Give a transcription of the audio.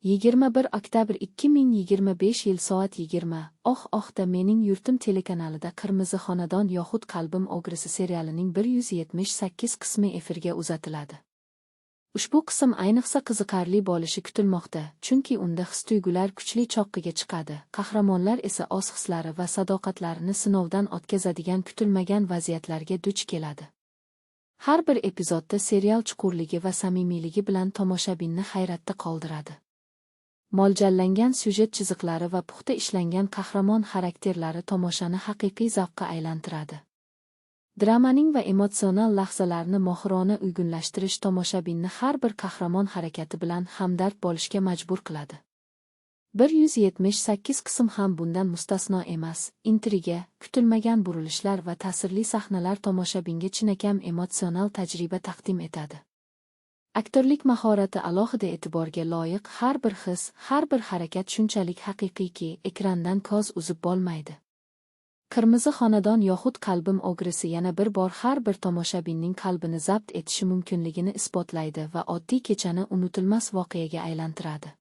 21 oktyabr 2025 yil soat 20:00 da Mening yurtim telekanalida Qirmizi xonadon yoxud Qalbim o'grisi serialining 178 qismi efirga uzatiladi. Ushbu qism ayniqsa qiziqarli bo'lishi kutilmoqda, chunki unda his-tuyg'ular kuchli cho'qqiga chiqadi, qahramonlar esa o'z hislari va sadoqatlarini sinovdan o'tkazadigan kutilmagan vaziyatlarga duch keladi. Har bir epizodda serial chuqurligi va samimiyligi bilan tomoshabinni hayratda qoldiradi. Mo'ljallangan syujet chiziqlari va puxta ishlangan qahramon xarakterlari tomoshani haqiqiy zavqqa aylantiradi. Dramaning va emotsional lahzalarni mohirona uyg'unlashtirish tomoshabinni har bir qahramon harakati bilan hamdard bo'lishga majbur qiladi. 178 qism ham bundan mustasno emas. Intriga, kutilmagan burilishlar va ta'sirli sahnalar tomoshabinga chinakam emotsional tajriba taqdim etadi. Aktyorlik mahorati alohida e'tiborga loyiq, har bir his, har bir harakat shunchalik haqiqiyki, ekrandan ko'z uzib bo'lmaydi. Qirmizi xonadon yoxud Qalbim o'grisi yana bir bor har bir tomoshabinning qalbini zabt etishi mumkinligini isbotlaydi va oddiy kechani unutilmas voqeaga aylantiradi.